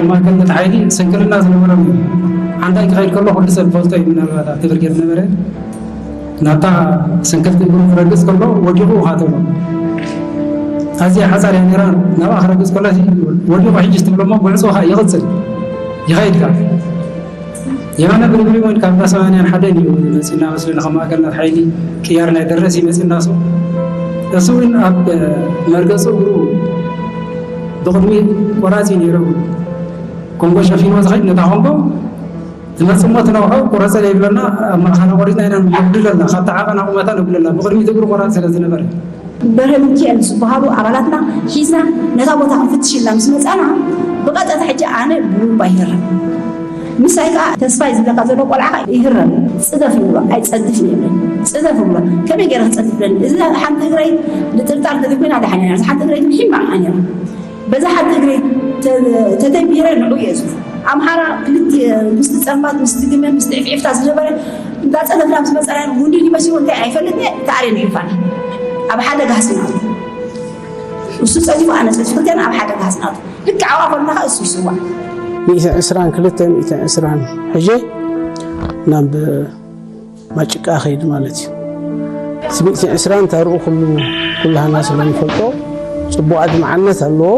ማእከልነት ሓይሊ ስንክልና ዝነበሮም እዩ። ሓንታይ ክኸይድ ከሎ ኩሉ ሰብ ይፈልጦ እዩ። ምናልባት ኣብቲ ብርጌድ ዝነበረ ናብታ ስንክልቲ እግሩ ክረግጽ ከሎ ወዲቑ ውሃ ተብሎ። ኣዝያ ሓጻር እያ ነይራ። ናብኣ ክረግጽ ከሎ እዚ ወዲቑ ሕጂ ትብሎ እሞ ጉዕዞ ኸኣ ይቕጽል። ይኸይድ ከኣ። የማነ ብርብሪ እውን ካብ እንዳ ሰማንያን ሓደን እዩ መጺእና መስለኒ፣ ካብ ማእከልነት ሓይሊ ቅያር ናይ ደረስ እዩ መጺእና። እሱ እሱ እውን ኣብ መርገጹ እግሩ ብቕድሚ ቆራጺ ነይሩ። ኮንጎ ሸፊንዎ ዝኸይድ ነታ ኮንጎ ትመጽእ እሞ ትነውሖ፣ ቁረጸ ዘይብለና ኣብ ማእኸላ ቆሪጽና ኢና ነጉድለላ፣ ካብቲ ዓቐን ኣቑመታ ነጉድለላ፣ ብቕድሚት እግሩ ቆራጺ ስለ ዝነበረ። በርሀ ሚኪኤል ዝበሃሉ ኣባላትና ሒዝና ነታ ቦታ ክንፍትሽ ኢልና ምስ መጻና፣ ብቐጥታ ሕጂ ኣነ ብቡምባ ይህረም። ምሳይ ከኣ ተስፋይ ዝብለካ ዘሎ ቆልዓ ከኣ ይህረም፣ ጽደፍ ይብሎ፣ ኣይጸድፍን ይብለኒ፣ ጽደፍ ይብሎ። ከመይ ገይረ ክጸድፍ ይብለኒ? እዚ ሓንቲ እግረይ ንጥርጣር እንተዘይኮይና ደሓን እያ፣ እዛ ሓንቲ እግረይ ግን ሒማ ከኣ ነይራ። በዛ ሓንቲ እግረይ ተ-፣ ተተቢረ ንዑ እየ ዝብል። ኣምሓራ ክልተ ምስቲ ጸልማት፣ ምስቲ ግመ፣ ምስቲ ዕፍዒፍታ ዝነበረ እንዳጸደፍና ምስ መጸና፣ ውንዲ ይመስሉ እንታይ ኣይፈልጥን እየ፣ ተኣርየን ይፋን ኣብ ሓደ ጋህሲ ናቱ። እሱ ጸዲፉ፣ ኣነ ጸዲፉ፣ ክልቴና ኣብ ሓደ ጋህሲ ናቱ። ልክዕ ኣብኣ ኮለና ከኣ እሱ ይስዋእ። ሚእትን ዕስራን ክልተ፣ ሚእትን ዕስራን ሕጂ ናብ ማጭቃ ከይድ ማለት እዩ። እቲ ሚእትን ዕስራን ታርኡ ኩሉ፣ ኩላህና ስለ ንፈልጦ ጽቡቕ ኣድማዕነት ኣለዎ።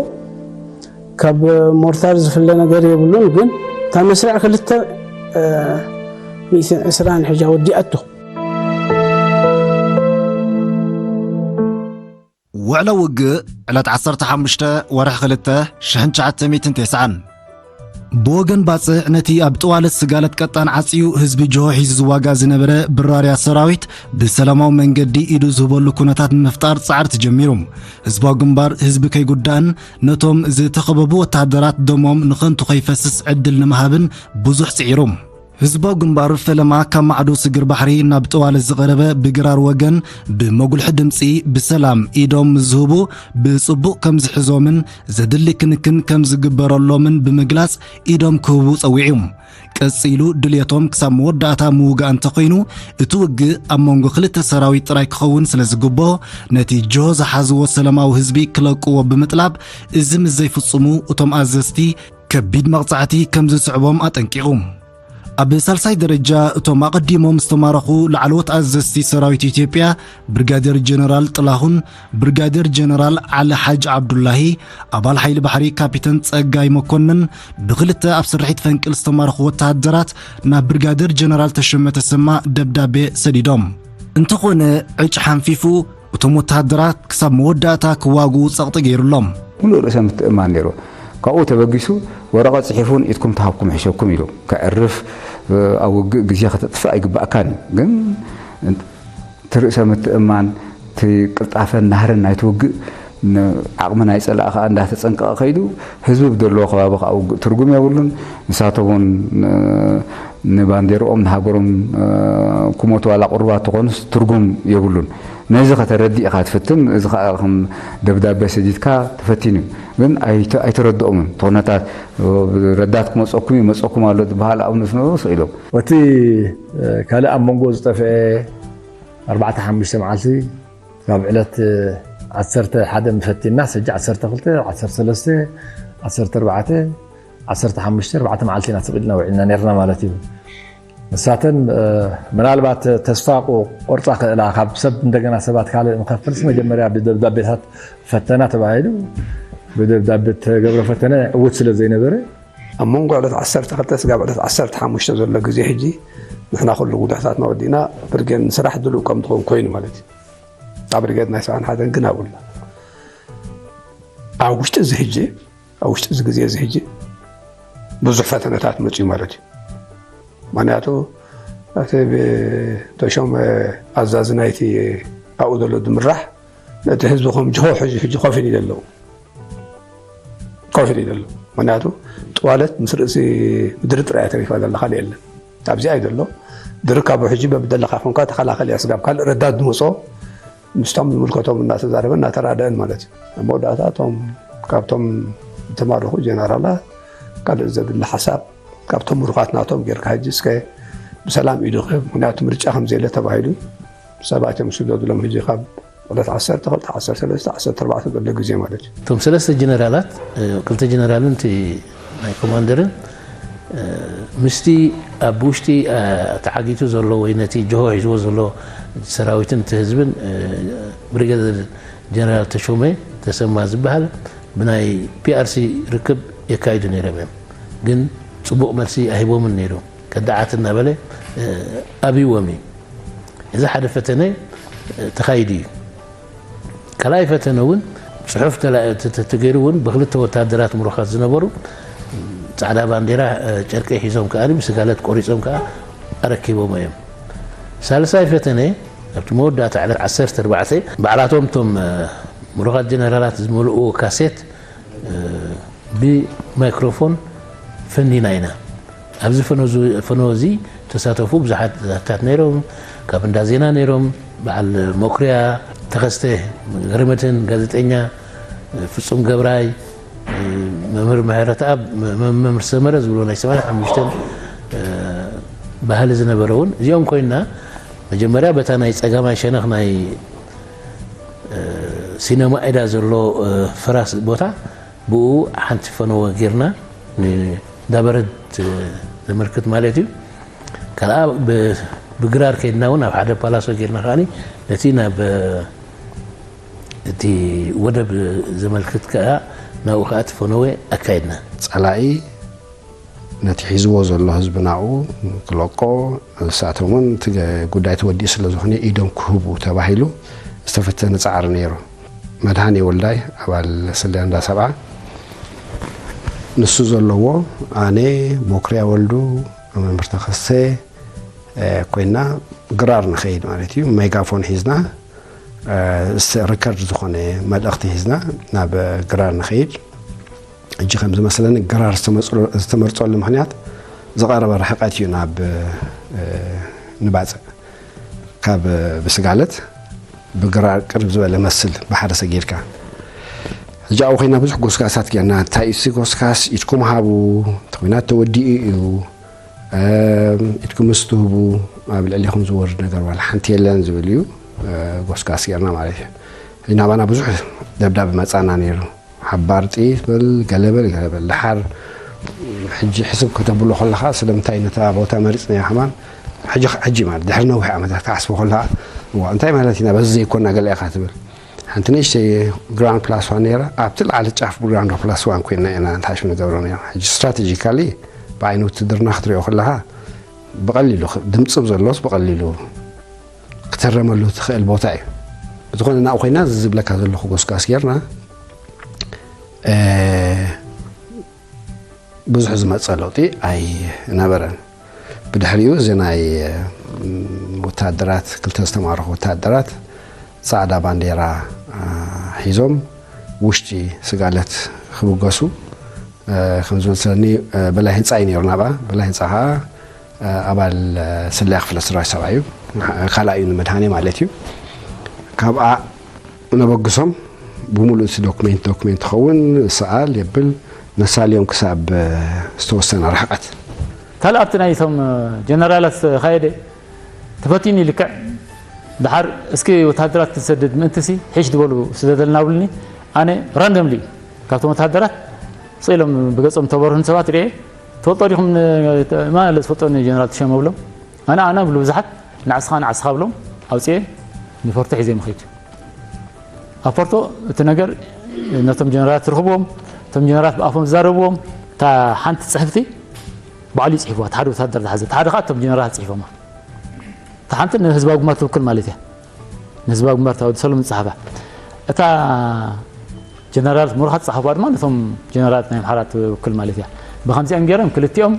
ካብ ሞርታር ዝፍለ ነገር የብሉን፣ ግን እታ መስርዕ ክልተ፣ እ፣ ሚእትን ዕስራን ሕጂ ኣወዲኣቶ። ውዕሎ ውግእ ዕለት ዓሰርተ ሓሙሽተ ወርሒ ክልተ ሽሕን ትሽዓተ ሚእትን ተስዓን። ብወገን ባጽዕ ነቲ ኣብ ጥዋለት ስጋለት ቀጣን ዓጽዩ ህዝቢ ጅሆ ሒዙ ዝዋጋ ዝነበረ ብራርያ ሰራዊት ብሰላማዊ መንገዲ ኢዱ ዝህበሉ ኩነታት ንምፍጣር ጻዕሪ ተጀሚሩ። ህዝባዊ ግንባር ህዝቢ ከይጉዳእን ነቶም ዝተኸበቡ ወተሃደራት ደሞም ንኸንቱ ከይፈስስ ዕድል ንምሃብን ብዙሕ ጽዒሩ። ህዝባዊ ግንባር ፈለማ ካብ ማዕዶ ስግር ባሕሪ ናብ ጠዋለት ዝቐረበ ብግራር ወገን ብመጉልሒ ድምጺ ብሰላም ኢዶም ምስ ዝህቡ ብጽቡቕ ከም ዝሕዞምን ዘድሊ ክንክን ከም ዝግበረሎምን ብምግላጽ ኢዶም ክህቡ ጸዊዑ። ቀጺሉ ድልየቶም ክሳብ መወዳእታ ምውጋእ እንተኾይኑ፣ እቲ ውግእ ኣብ መንጎ ክልተ ሰራዊት ጥራይ ክኸውን ስለ ዝግብኦ፣ ነቲ ጅሆ ዝሓዝዎ ሰላማዊ ህዝቢ ክለቅዎ ብምጥላብ፣ እዚ ምስ ዘይፍጽሙ እቶም ኣዘዝቲ ከቢድ መቕጻዕቲ ከም ዝስዕቦም ኣጠንቂቑ። ኣብ ሳልሳይ ደረጃ እቶም ኣቐዲሞም ዝተማረኹ ላዕለዎት ኣዘዝቲ ሰራዊት ኢትዮጵያ ብርጋዴር ጀነራል ጥላሁን፣ ብርጋዴር ጀነራል ዓሊ ሓጅ ዓብዱላሂ፣ ኣባል ሓይሊ ባሕሪ ካፒተን ጸጋይ መኮንን፣ ብኽልተ ኣብ ስርሒት ፈንቅል ዝተማረኹ ወተሃደራት ናብ ብርጋዴር ጀነራል ተሸመ ተሰማ ደብዳቤ ሰዲዶም። እንተኾነ ዕጭ ሓንፊፉ እቶም ወተሃደራት ክሳብ መወዳእታ ክዋግኡ ጸቕጢ ገይሩሎም። ሙሉእ ርእሰ ምትእምማን ነይሩ። ካብኡ ተበጊሱ ወረቐት ጽሒፉ ንኢድኩም ተሃብኩም ሕሸኩም ኢሉ። ከዕርፍ፣ ኣብ ውግእ ግዜ ከተጥፍእ ኣይግባእካን እዩ። ግን እቲ ርእሰ ምትእምማን፣ እቲ ቅልጣፈን ናህርን ናይቲ ውግእ፣ ን-፣ ዓቕሚ ናይ ጸላኢ ከኣ እንዳተጸንቀቐ ከይዱ፣ ህዝቢ ብደለዎ ከባቢ ከኣ ውግእ ትርጉም የብሉን። ንሳቶም እውን ን-፣ ንባንዴርኦም ንሃገሮም፣ እ፣ ክሞቱ ዋላ ቁሩባት ትኾኑስ ትርጉም የብሉን። ነዚ ከተረድእ ኢኻ ትፍትን፣ እዚ ከኣ ከም ደብዳቤ ሰዲድካ ተፈቲኑ እዩ። ግን ኣይተ-፣ ኣይተረድኦምን። እቲ ኩነታት፣ እ፣ ረዳት ክመጸኩም እዩ፣ መጸኩም ኣሎ ዝበሃል ኣብኡ ንስነሱ ኢሎም። እቲ፣ እ፣ ካልእ ኣብ መንጎ ዝጠፍአ ኣርባዕተ ሓሙሽተ መዓልቲ ካብ ዕለት ዓሰርተ ሓደ ምፈቲና፣ ሰጂ ዓሰርተ ክልተ፣ ዓሰርተ ሰለስተ፣ ዓሰርተ ኣርባዕተ፣ ዓሰርተ ሓሙሽተ፣ ኣርባዕተ መዓልቲ ኢና ተቐዲና ውዒልና ነርና ማለት እዩ። ንሳተን፣ እ፣ ምናልባት ተስፋ ቆ-፣ ቆርጻ ክእላ፣ ካብ ሰብ እንደገና ሰባት ካልእ ንኸፍልስ መጀመርያ ብደብዳቤታት ፈተና ተባሂሉ፣ ብደብዳቤ ተገብረ ፈተነ ዕዉት ስለ ዘይነበረ፣ ኣብ መንጎ ዕለት ዓሰርተ ክልተ ስጋብ ዕለት ዓሰርተ ሓሙሽተ ዘሎ ግዜ ሕጂ ንሕና ኩሉ ጉድሕታትና ወዲእና ብርጌድ ንስራሕ ድሉው ከም ትኸውን ኮይኑ ማለት እዩ። እታ ብርጌድ ናይ ሰብዓን ሓደን ግን ኣብኡላ። ኣብ ውሽጢ እዚ ሕጂ፣ ኣብ ውሽጢ እዚ ግዜ እዚ ሕጂ ብዙሕ ፈተነታት መፅዩ ማለት እዩ። ምኽንያቱ እቲ ብተሾመ ኣዛዚ ናይቲ ኣብኡ ዘሎ ዝምራሕ ነቲ ህዝቢ ከም ጅሆ ሕዚ ሕጂ ኮፍ ኢሉ እዩ ዘሎ። ኮፍ ኢሉ እዩ ዘሎ። ምኽንያቱ ጥዋለት ምስ ርእሲ ምድሪ ጥራይ እያ ተሪፋ ዘላ፣ ካልእ የለን። ኣብዚኣ እዩ ዘሎ። ድርካቡ ሕጂ በብደለኻ ኮንካ ተኸላኸል እያ። ስጋብ ካልእ ረዳት ዝመጾ ምስቶም ዝምልከቶም እናተዛረበ እናተራደአን ማለት እዩ። ኣብ መወዳእታ እቶም ካብቶም ዝተማረኹ ጀነራላት ካልእ ዘድሊ ሓሳብ ካብቶም ምሩኻት ናቶም ጌርካ ሕጂ እስከ ብሰላም ኢዱ ክህብ፣ ምኽንያቱ ምርጫ ከም ዘየለ ተባሂሉ ሰባት እዮም ዝስደዱሎም። ሕጂ ካብ ዕለት ዓሰርተ ክልተ፣ ዓሰርተ ሰለስተ፣ ዓሰርተ ኣርባዕተ ዘሎ ግዜ ማለት እዩ። እቶም ሰለስተ ጀነራላት፣ እ፣ ክልተ ጀነራልን እቲ ናይ ኮማንደርን ምስቲ ኣብ ውሽጢ ተዓጊቱ ዘሎ ወይ ነቲ ጅሆ ሒዝዎ ዘሎ ሰራዊትን እቲ ህዝብን ብሪገደር ጀነራል ተሾመ ተሰማ ዝበሃል ብናይ ፒኣርሲ ርክብ የካይዱ ነይሮም እዮም። ግን ፅቡቕ መልሲ ኣይህቦምን ነይሩ። ከዳዓት እናበለ ኣብይዎም እዩ። እዚ ሓደ ፈተነ ተኻይዱ እዩ። ካልኣይ ፈተነ እውን ፅሑፍ ተገይሩ እውን ብክልተ ወታደራት ምሩኻት ዝነበሩ ፃዕዳ ባንዴራ ጨርቂ ሒዞም ከዓ ብስጋለት ቆሪፆም ከዓ ኣረኪቦም እዮም። ሳልሳይ ፈተነ ኣብቲ መወዳእታ ዕለት ዓሰርተ ኣርባዕተ ባዕላቶም እቶም ምሩኻት ጀነራላት ዝመልእዎ ካሴት ብማይክሮፎን ፈኒና ኢና። ኣብዚ ፈነወ እዚ ተሳተፉ ብዙሓት ዛትታት ነይሮም። ካብ እንዳ ዜና ነይሮም፣ በዓል መኩርያ ተኸስተ ገረመትን፣ ጋዜጠኛ ፍጹም ገብራይ፣ መምህር ምሕረተኣብ፣ መምህር ሰመረ ዝብሎ ናይ ሰማንያ ሓሙሽተ ባህሊ ዝነበረ እውን እዚኦም ኮይና፣ መጀመርያ በታ ናይ ጸጋማይ ሸነኽ ናይ ሲነማ ኢዳ ዘሎ ፍራስ ቦታ ብኡ ሓንቲ ፈነወ ጌርና ንዳበረድ ዘመልክት ማለት እዩ። ካልኣ ብግራር ከይድና እውን ኣብ ሓደ ፓላሶ ጌርና ከዓኒ ነቲ ናብ እቲ ወደብ ዘመልክት ከዓ ናብኡ ከዓ እቲ ፈነወ ኣካይድና። ጸላኢ ነቲ ሒዝዎ ዘሎ ህዝቢ ናብኡ ክለቆ፣ ንሳቶም እውን እቲ ጉዳይ ተወዲኡ ስለ ዝኾነ ኢዶም ክህቡ ተባሂሉ ዝተፈተነ ጻዕሪ ነይሩ። መድሃኔ ወልዳይ ኣባል ስለያ እንዳ ሰብዓ ንሱ ዘለዎ ኣነ፣ ቦክርያ ወልዱ፣ መምህር ተኸስተ ኮይና ግራር ንኸይድ ማለት እዩ። ሜጋፎን ሒዝና ሪከርድ ዝኾነ መልእኽቲ ሒዝና ናብ ግራር ንኸይድ። ሕጂ ከም ዝመስለኒ ግራር ዝተመርፀሉ ምክንያት ዝቐረበ ርሕቀት እዩ ናብ ንባፅዕ ካብ ብስጋለት ብግራር ቅርብ ዝበለ መስል ብሓደ ሰጊርካ ሕጂ ኣብኡ ኮይና ብዙሕ ጎስጋሳት ጌርና እንታይ እሲ ጎስጋስ ኢድኩም ሃቡ ተኮይና ተወዲኡ እዩ ኢድኩም ምስ ትህቡ ኣብ ልዕሊኹም ዝወርድ ነገር ዋላ ሓንቲ የለን ዝብል እዩ ጎስጋስ ጌርና ማለት እዩ ናባና ብዙሕ ደብዳብ መፃና ነይሩ ሓባር ጥይት በል ገለበል ገለበል ድሓር ሕጂ ሕስብ ከተብሎ ከለካ ስለምንታይ ነታ ቦታ መሪፅናያ ከማን ሕጂ ሕጂ ማለት ድሕሪ ነዊሕ ዓመታት ክሓስቦ ከለካ እዋ እንታይ ማለት ኢና በዚ ዘይኮና ገለ ኢካ ትብል ሓንቲ ንእሽተይ ግራንድ ፕላስ ዋን ነይራ ኣብቲ ላዕሊ ጫፍ ግራንድ ፕላስ ዋን ኮይና ኢና ንትሓሽ ንገብሮ ነይራ ሕጂ ስትራቴጂካሊ ብዓይኒ ውትድርና ክትሪኦ ከለካ ብቐሊሉ ድምፅብ ዘሎስ ብቐሊሉ ክተረመሉ ትኽእል ቦታ እዩ ብዝኾነ ናብኡ ኮይና እዚ ዝብለካ ዘለኹ ጎስጓስ ጌርና ብዙሕ ዝመፀ ለውጢ ኣይነበረን ብድሕሪኡ እዚ ናይ ወታደራት ክልተ ዝተማረኹ ወታደራት ፃዕዳ ባንዴራ ሒዞም ውሽጢ ስጋለት ክብገሱ ከም ዝመሰለኒ በላይ ህንፃ እዩ ነይሩ ናብኣ በላይ ህንፃ ከዓ ኣባል ስለያ ክፍለ ስራዊት ሰብኣዩ ካልኣዩ ንመድሃኔ ማለት እዩ ካብኣ ነበግሶም ብምሉእ እቲ ዶክሜንት ዶክሜንት ትኸውን ሰኣል የብል ነሳልዮም ክሳብ ዝተወሰነ ርሕቀት ካልእ ኣብቲ ናይቶም ጀነራላት ዝተኻየደ ተፈቲኒ ልክዕ ድሓር እስኪ ወታደራት ክንሰድድ ምእንቲ ሲ ሒሽ ዝበሉ ስደደልና ብሉኒ ኣነ ራንደምሊ ካብቶም ወታደራት ስቕ ኢሎም ብገጾም ተበርሁን ሰባት ርኤ ትፈልጦ ዲኹም ማለት ዝፈልጦ ጀነራል ተሸመ ብሎም ኣነ ኣነ ብሉ ብዙሓት ንዓስኻ ንዓስኻ ብሎም ኣውፅኤ ንፈርቶ ሒዘ ምኸይድ ኣብ ፈርቶ እቲ ነገር ነቶም ጀነራላት ትርኽብዎም እቶም ጀነራላት ብኣፎም ዝዛረብዎም እታ ሓንቲ ፅሕፍቲ ባዕሉ ይፅሒፍዋ እቲ ሓደ ወታደር ዝሓዘ እቲ ሓደ ከዓ እቶም ጀነራላት ፅሒፎማ እታ ሓንቲ ንህዝባዊ ግንባር ትውክል ማለት እያ ንህዝባዊ ግንባር ታወዲ ሰሎም ዝፀሓፋ እታ ጀነራላት ምሩኻት ዝፀሓፍዋ ድማ ነቶም ጀነራላት ናይ ኣምሓራ ትውክል ማለት እያ ብከምዚኦም ገይሮም ክልቲኦም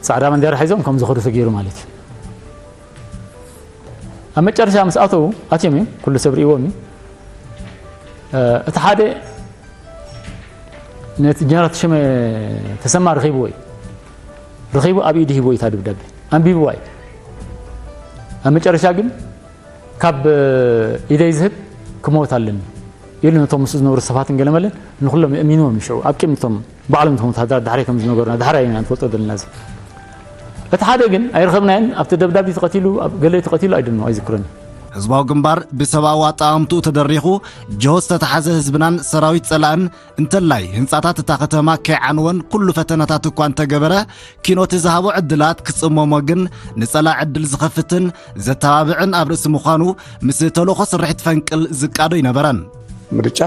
ፃዕዳ ባንዴራ ሒዞም ከም ዝኸዱ ተገይሩ ማለት እዩ ኣብ መጨረሻ ምስ ኣተዉ ኣትዮም እዮም ኩሉ ሰብ ርእዎም እዩ እቲ ሓደ ነቲ ጀነራል ተሸመ ተሰማ ረኺብዎ እዩ ረኺቡ ኣብ ኢዱ ሂቦ እዩ እታ ደብዳቤ ኣንቢብዋ እዩ ኣብ መጨረሻ ግን ካብ ኢደይ ዝህብ ክመወት ኣለኒ ኢሉ ነቶም ምስኡ ዝነበሩ ሰፋትን ገለመለን ንኩሎም የእሚንዎም እዩ ሽዑ ኣብ ቅድሚ እቶም ባዕሎም እቶም ወታደራት ዳሕረይ ከም ዝነገሩና ዳሕራይ ኢና ንፈልጦ ዘለና እዚ እቲ ሓደ ግን ኣይረኸብናዮን ኣብቲ ደብዳቤ ተቐቲሉ ገለ ተቐቲሉ ኣይደኖ ኣይዝክረን ህዝባዊ ግንባር ብሰብኣዊ ኣጠማምትኡ ተደሪኹ ጅሆ ዝተተሓዘ ህዝብናን ሰራዊት ጸላእን እንተላይ ህንጻታት እታ ከተማ ከይዓንወን ኩሉ ፈተነታት እኳ እንተገበረ፣ ኪኖት ዝሃቦ ዕድላት ክጽመሞ ግን ንጸላእ ዕድል ዝኸፍትን ዘተባብዕን ኣብ ርእሲ ምዃኑ ምስ ተልእኾ ስርሒት ፈንቅል ዝቃዶ ኣይነበረን። ምርጫ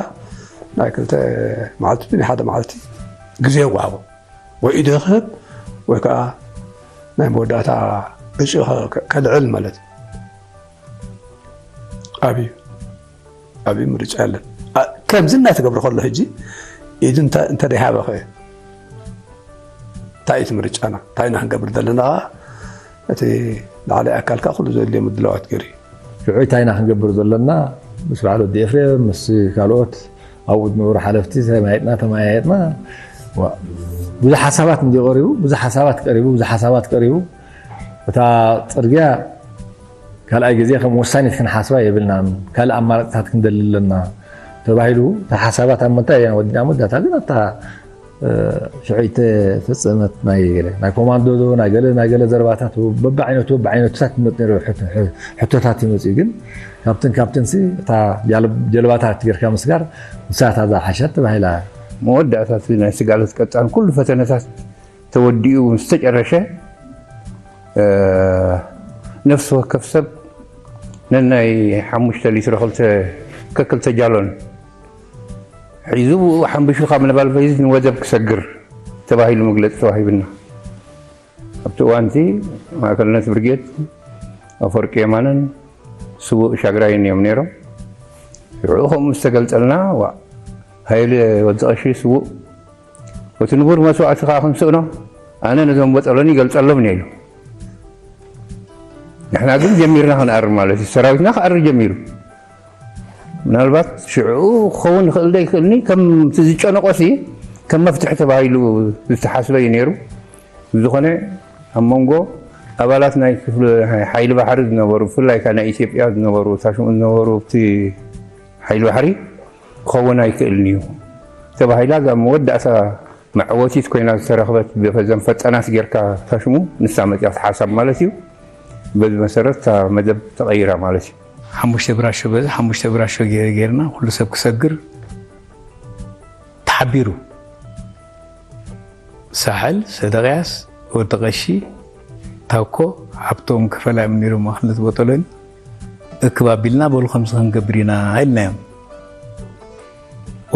ናይ ክልተ መዓልቲ ናይ ሓደ መዓልቲ ግዜ ይወሃቦ። ወይ ኢዱ ክህብ ወይ ከዓ ናይ መወዳእታ ዕጭ ከልዕል ማለት ኣብዩ ኣብዩ ምርጫ የለን። ከምዚ እናተገብረ ከሎ ሕጂ ኢዱ እንተደይሃበ ኸ እንታይ እቲ ምርጫና እንታይ ኢና ክንገብር ዘለና? እቲ ላዕላይ ኣካል ከዓ ኩሉ ዘድልዮ ምድላዋት ገይሩ እዩ። ሽዑ እንታይ ኢና ክንገብር ዘለና? ምስ በዓል ወዲ ኤፍሬም ምስ ካልኦት ኣብኡ ዝነበሩ ሓለፍቲ ተማየጥና ተማያየጥና ብዙሕ ሓሳባት እንዲ ቀሪቡ ብዙሕ ሓሳባት ቀሪቡ ብዙሕ ሓሳባት ቀሪቡ እታ ፅርግያ ካልኣይ ግዜ ከም ወሳኒት ክንሓስባ የብልናን ካልእ ኣማራፅታት ክንደሊ ኣለና ተባሂሉ እታ ሓሳባት ኣብ ምንታይ እያ ወዲና መወዳእታ ግን ኣብታ ሽዑ ተፈፀመት ናይ ገለ ናይ ኮማንዶ ዶ ናይ ገለ ናይ ገለ ዘረባታት በብዓይነቱ በብዓይነቱታት ይመፅ ነይሩ ሕቶታት ይመፅኡ ግን ካብትን ካብትን ሲ እታ ጀልባታት ጌርካ ምስጋር ንሳታ ዝሓሸት ተባሂላ። መወዳእታ እቲ ናይ ስጋለት ቀጣን ኩሉ ፈተነታት ተወዲኡ ምስ ተጨረሸ ነፍሲ ወከፍ ሰብ ነናይ ሓሙሽተ ሊትሮ ክልተ ከክልተ ጃሎን ሒዙ ብኡ ሓምቢሹ ካብ ነባል በይዝ ንወደብ ክሰግር ተባሂሉ መግለፂ ተዋሂብና። ኣብቲ እዋንቲ ማእከልነት ብርጌድ ኣፈወርቂ የማነን ስዉእ ሻግራይን እዮም ነይሮም። ሽዑ ከምኡ ዝተገልጸልና ዋ ሃይለ ወዲ ቀሺ ስዉእ እቲ ንቡር መስዋእቲ ከዓ ክንስእኖ ኣነ ነዞም በጠሎኒ ይገልጸሎም ነይሉ። ንሕና ግን ጀሚርና ክንኣርም ማለት እዩ። ሰራዊትና ክኣሪ ጀሚሩ። ምናልባት ሽዑ ክኸውን ይኽእል ዶ ይኽእልኒ ከምቲ ዝጨነቆሲ ከም መፍትሒ ተባሂሉ ዝተሓስበ እዩ ነይሩ። ብዝኾነ ኣብ መንጎ ኣባላት ናይ ክፍሊ ሓይሊ ባሕሪ ዝነበሩ ብፍላይ ከኣ ናይ ኢትዮጵያ ዝነበሩ ታሽሙ ዝነበሩ ኣብቲ ሓይሊ ባሕሪ ክኸውን ኣይክእልን እዩ ተባሂላ እዛ መወዳእታ መዕወቲት ኮይና ዝተረኽበት በዘን ፈጠናት ጌርካ ታሽሙ ንሳ መፅያ ሓሳብ ማለት እዩ። በዚ መሰረት እታ መደብ ተቐይራ ማለት እዩ። ሓሙሽተ ብራሾ በዚ ሓሙሽተ ብራሾ ገይረ ገይርና ኩሉ ሰብ ክሰግር ተሓቢሩ። ሳሕል፣ ሰደቕያስ፣ ወዲ ቀሺ፣ ታኮ፣ ሃብቶም ክፈላ እዮም ነይሮም ኣኽልነት ቦጠሎኒ እክብ ኣቢልና በሉ ከምዚ ክንገብር ኢና ኢልናዮም።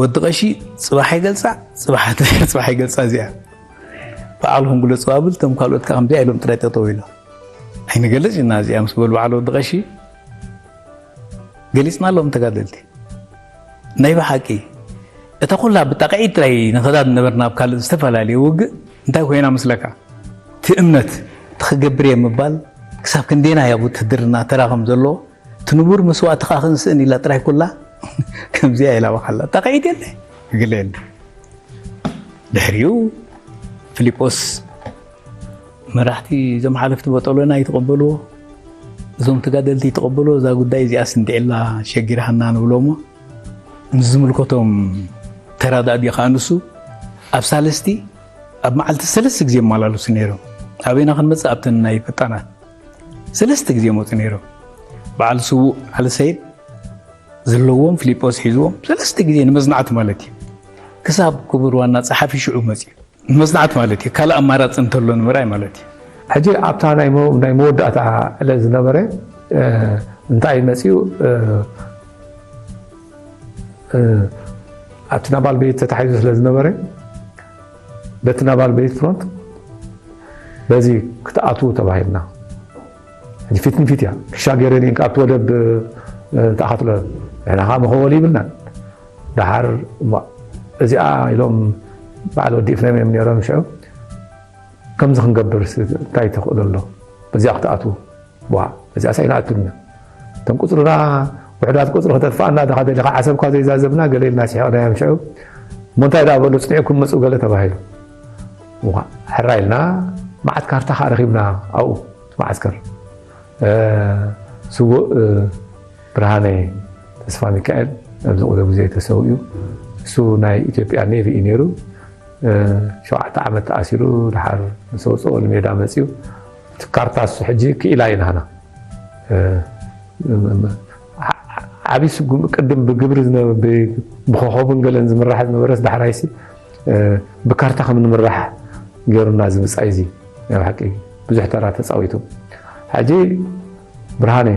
ወዲ ቀሺ ፅባሕ ይገልፃ ፅባሕ ፅባሕ ይገልፃ እዚኣ በዓልኹም ግለፁ ኣብል እቶም ካልኦት ከዓ ከምዚኣ ኢሎም ጥራይ ጠጠው ኢሎም ኣይንገልፅ ኢና እዚኣ ምስ በሉ በዓል ወዲ ቀሺ ገሊፅና ኣለዎም ተጋደልቲ ናይ ብሓቂ እታ ኩላ ብጣቕዒት ጥራይ ንኸዳ ዝነበርና ኣብ ካልእ ዝተፈላለየ ውግእ እንታይ ኮይና ምስለካ እቲ እምነት እቲ ክገብር እየ ምባል ክሳብ ክንደየናይ ኣብ ውትህድርና ተራ ከም ዘሎ እቲ ንቡር መስዋእቲ ከዓ ክንስእን ኢላ ጥራይ ኩላ ከምዚኣ ኢላ ባኻላ ጣቕዒት የለ ግለ የለ ድሕሪኡ ፊሊጶስ መራሕቲ እዞም ሓለፍቲ በጠሎና ይተቐበልዎ እዞም ተጋደልቲ ይተቐበልዎ እዛ ጉዳይ እዚኣ ስንድዕላ ሸጊርሃና ንብሎ እሞ ምስ ዝምልከቶም ተራዳእ ድዩ ከዓ ንሱ ኣብ ሳልስቲ ኣብ መዓልቲ ሰለስተ ግዜ ይመላለሱ ነይሮም ኣበይና ክንመፅእ ኣብተን ናይ ፈጣናት ሰለስተ ግዜ መፁ ነይሮም በዓል ስዉእ ዓሊ ሰይድ ዘለዎም ፊሊጶስ ሒዝዎም ሰለስተ ግዜ ንመዝናዕቲ ማለት እዩ ክሳብ ክቡር ዋና ፀሓፊ ሽዑ መፅኡ ንመዝናዕቲ ማለት እዩ ካልእ ኣማራፂ እንተሎ ንምርኣይ ማለት እዩ ሕጂ ኣብታ ናይ መወዳእታ ዕለት ዝነበረ እንታይ መፅኡ ኣብቲ ናባል ቤት ተታሒዙ ስለ ዝነበረ በቲ ናባል ቤት ፍሮንት በዚ ክትኣትዉ ተባሂልና ሕጂ ፊት ንፊት እያ ክሻገረን እየን ካብቲ ወደብ ተኣኻትሎ ንሕና ከዓ መኸወሊ ይብልናን ደሓር እዚኣ ኢሎም በዓል ወዲ ኢፍሬም እዮም ነይሮም ሽዑ ከምዚ ክንገብር እንታይ ተኽእሎ ኣሎ በዚኣ ክትኣትዉ ዋ እዚኣ ሳይና ኣትልና እቶም ቁፅርና ውሕዳት ቁፅሪ ከተጥፋኣና ድኻ ደሊኻ ዓሰብኳ ዘይዛዘብና ገለ ኢልና ስሒቕናዮም ሽዑ እሞ እንታይ ደኣ በሉ ፅኒዕኩም መፁ ገለ ተባሂሉ ሕራ ኢልና መዓት ካርታ ከዓ ረኺብና ኣብኡ መዓስከር ስዉእ ብርሃነ ተስፋሚካኤል ኣብዚ ቅሩብ ግዜ ተሰዊኡ። እሱ ናይ ኢትዮጵያ ኔቪ እዩ ነይሩ። ሸውዓተ ዓመት ተኣሲሩ ድሓር ምስ ኣውፅኦ ንሜዳ መፂኡ። እቲ ካርታ እሱ ሕጂ ክኢላ እዩ ናህና። ዓብዪ ስጉም ቅድም ብግብሪ ብኮኸብን ገለን ዝምራሕ ዝነበረስ ዳሕራይሲ ብካርታ ከም ንምራሕ ገይሩና ዝብፃይ እዚ ናይ ብሓቂ ብዙሕ ተራ ተፃዊቱ። ሕጂ ብርሃነ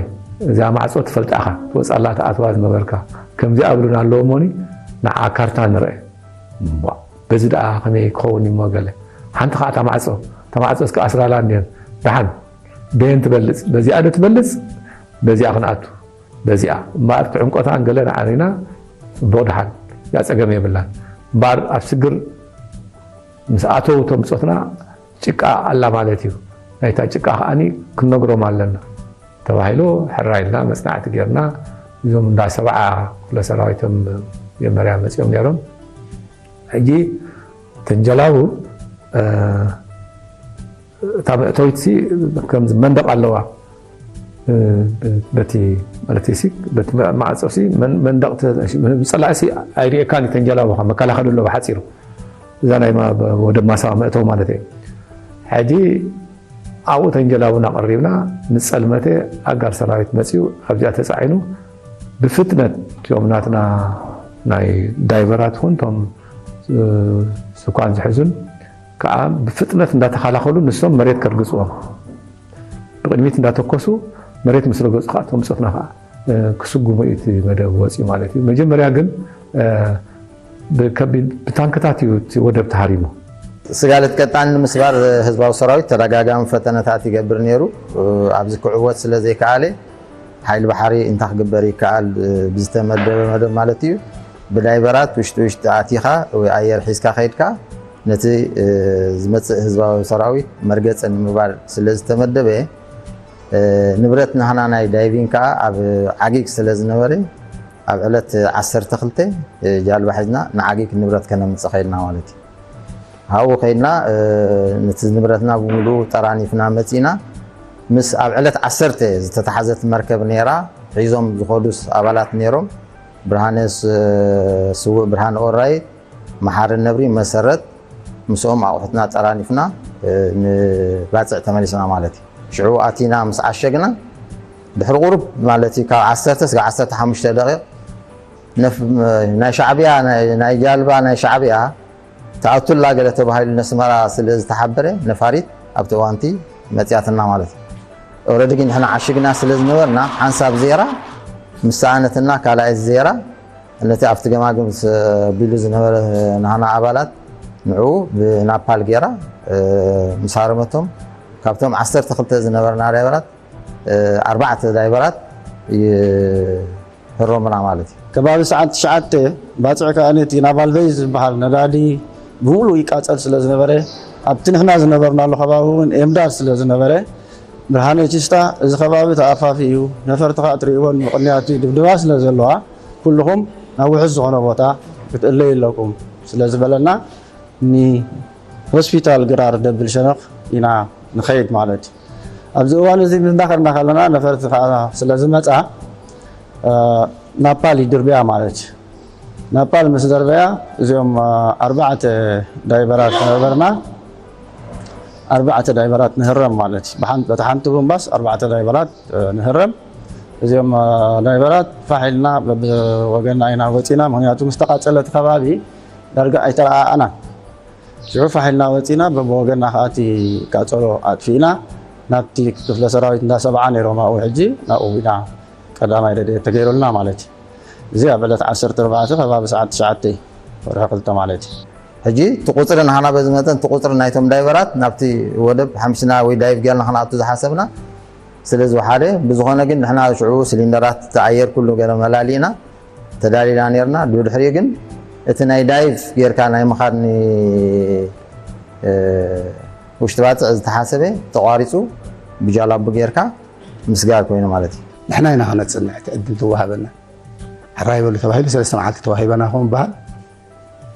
እዚኣ ማዕፆ ትፈልጣኻ ትወፃላ ተኣትዋ ዝነበርካ ከምዚኣ ብሉን ኣለዎ እሞኒ ንዓ ካርታ ንርአ። በዚ ደኣ ከመይ ክኸውን እሞ ገለ ሓንቲ ከዓ እታ ማዕፆ እታ ማዕፆ እስከ ኣስራላ እንዲን ደሓን በየን ትበልፅ በዚኣ ዶ ትበልፅ በዚኣ ክንኣቱ በዚኣ እምበኣር ትዕምቆታን ገለ ንዓሪና ፅቡቕ ደሓን እዚኣ ፀገም የብላን እምበኣር ኣብ ስግር ምስ ኣተው እቶም ብፆትና ጭቃ ኣላ ማለት እዩ ናይታ ጭቃ ከዓኒ ክንነግሮም ኣለና ተባሂሉ ሕራይ ኢልና መፅናዕቲ ጌርና እዞም እንዳ ሰብዓ ክፍለ ሰራዊቶም መጀመርያ መፂኦም ነይሮም ሕጂ ተንጀላቡ እታ መእተዊት ሲ ከም መንደቕ ኣለዋ በቲ ማለት ሲ በቲ ማዕጾ ሲ መንደቕ ብጸላኢ ሲ ኣይርእየካን ተንጀላቡ መከላኸሊ ኣለዎ ሓፂሩ እዛ ናይ ወደብ ማሳዋ መእተው ማለት እዩ ሕጂ ኣብኡ ተንጀላቡና ቀሪብና ምስ ጸልመተ ኣጋር ሰራዊት መጺኡ ኣብዚኣ ተጻዒኑ ብፍጥነት እቲኦም ናትና ናይ ዳይቨራት ኹን እቶም ስኳን ዝሕዙን ከዓ ብፍጥነት እንዳተኸላኸሉ ንሶም መሬት ከርግፅዎም ብቅድሚት እንዳተኮሱ መሬት ምስ ረገፁ ከዓ እቶም ብፆትና ከዓ ክስጉሙ እዩ እቲ መደብ ወፂኡ ማለት እዩ መጀመርያ ግን ብከቢድ ብታንክታት እዩ እቲ ወደብ ተሃሪሙ። ስጋለት ቀጣን ንምስባር ህዝባዊ ሰራዊት ተደጋጋሚ ፈተነታት ይገብር ነይሩ። ኣብዚ ክዕወት ስለ ዘይከኣለ ሓይሊ ባሕሪ እንታይ ክግበር ይከኣል ብዝተመደበ መደብ ማለት እዩ ብዳይቨራት ውሽጢ ውሽጢ ኣቲኻ ወይ ኣየር ሒዝካ ከይድካ ነቲ ዝመፅእ ህዝባዊ ሰራዊት መርገፂ ንምግባር ስለ ዝተመደበ ንብረት ናህና ናይ ዳይቪንግ ከዓ ኣብ ዓጊግ ስለ ዝነበረ ኣብ ዕለት ዓሰርተ ክልተ ጃልባ ሒዝና ንዓጊግ ንብረት ከነምፅእ ከይድና ማለት እዩ። ኣብኡ ከይድና ነቲ ንብረትና ብምሉኡ ጠራኒፍና መፂና ምስ ኣብ ዕለት ዓሰርተ ዝተተሓዘት መርከብ ነይራ ሒዞም ዝኸዱስ ኣባላት ነይሮም ብርሃነ ስውእ ብርሃነ ኦራይ መሓሪ ነብሪ መሰረት ምስኦም ኣቑሑትና ጠራኒፍና ንባፅዕ ተመሊስና ማለት እዩ። ሽዑ ኣቲና ምስ ዓሸግና ድሕሪ ቁሩብ ማለት እዩ ካብ ዓሰርተ እስከ ዓሰርተ ሓሙሽተ ደቂቕ ናይ ሻዕብያ ናይ ጃልባ ናይ ሻዕብያ ተኣቱላ ገለ ተባሂሉ ነስመራ ስለ ዝተሓበረ ነፋሪት ኣብቲ እዋንቲ መፅያትና ማለት እዩ። ኦረዲ ግን ንሕና ዓሽግና ስለ ዝነበርና ሓንሳብ ዜራ ምስ ሰኣነትና ካልኣይ ዜራ ነቲ ኣብቲ ገማግም ቢሉ ዝነበረ ናህና ኣባላት ንዑ ብናፓል ገይራ ምስ ሃረመቶም ካብቶም ዓሰርተ ክልተ ዝነበርና ዳይቨራት ኣርባዕተ ዳይቨራት ይህረሙና ማለት እዩ። ከባቢ ሰዓት ትሽዓተ ባፅዕ ከኣ ነቲ ናቫል ቬይ ዝበሃል ነዳዲ ብምሉእ ይቃፀል ስለ ዝነበረ ኣብቲ ንሕና ዝነበርናሉ ከባቢ እውን ኤምዳድ ስለ ዝነበረ ብርሃነ ቺስታ እዚ ከባቢ ተኣፋፊ እዩ፣ ነፈርቲ ከኣ ትርእይወን ምቕንያት እዩ፣ ድብድባት ስለ ዘለዋ ኩልኹም ናብ ውሑስ ዝኾነ ቦታ ክትእለዩ ኣለኩም ስለ ዝበለና ንሆስፒታል ግራር ደብል ሸነኽ ኢና ንኸይድ ማለት እዩ። ኣብዚ እዋን እዚ እንዳኸድና ከለና ነፈርቲ ከኣ ስለ ዝመጻ ናፓል ይድርብያ ማለት እዩ። ናፓል ምስ ደርበያ እዚኦም ኣርባዕተ ዳይቨራት ነበርና። ኣርባዕተ ዳይቨራት ንህረም ማለት እዩ። በቲ ሓንቲ ቡምባስ ኣርባዕተ ዳይቨራት ንህረም። እዚኦም ዳይቨራት ፋሕ ኢልና በብወገንና ኢና ወፂና። ምክንያቱ ምስ ተቃፀለ እቲ ከባቢ ዳርጋ ኣይተረኣኣናን። ሽዑ ፋሕ ኢልና ወፂና በብወገንና ከዓ እቲ ቃፀሎ ኣጥፊእና ናብቲ ክፍለ ሰራዊት እንዳ ሰብዓ ነይሮም ኣብኡ ሕጂ ናብኡ ኢና ቀዳማይ ረድኤት ተገይሩልና ማለት እዩ። እዚ ኣብ ዕለት ዓሰርተ ኣርባዕተ ከባቢ ሰዓት ትሽዓተ ወርሒ ክልተ ማለት እዩ። ሕጂ እቲ ቁፅሪ ንሃና በዚ መጠን እቲ ቁፅሪ ናይቶም ዳይቨራት ናብቲ ወደብ ሓምሽና ወይ ዳይቭ ጌርና ክንኣቱ ዝሓሰብና ስለ ዝወሓደ ብዝኾነ ግን ንሕና ሽዑ ሲሊንደራት እቲ ኣየር ኩሉ ገለ መላሊእና ተዳሊና ኔርና። ብድሕሪኡ ግን እቲ ናይ ዳይቭ ጌርካ ናይ ምኻድ ውሽጢ ባፅዕ ዝተሓሰበ ተቋሪፁ ብጃላቡ ጌርካ ምስጋር ኮይኑ ማለት እዩ። ንሕና ኢና ክነፅንዕ እቲ ዕድል ዝወሃበና። ሕራይ በሉ ተባሂሉ ሰለስተ መዓልቲ ተዋሂበና ከም በሃል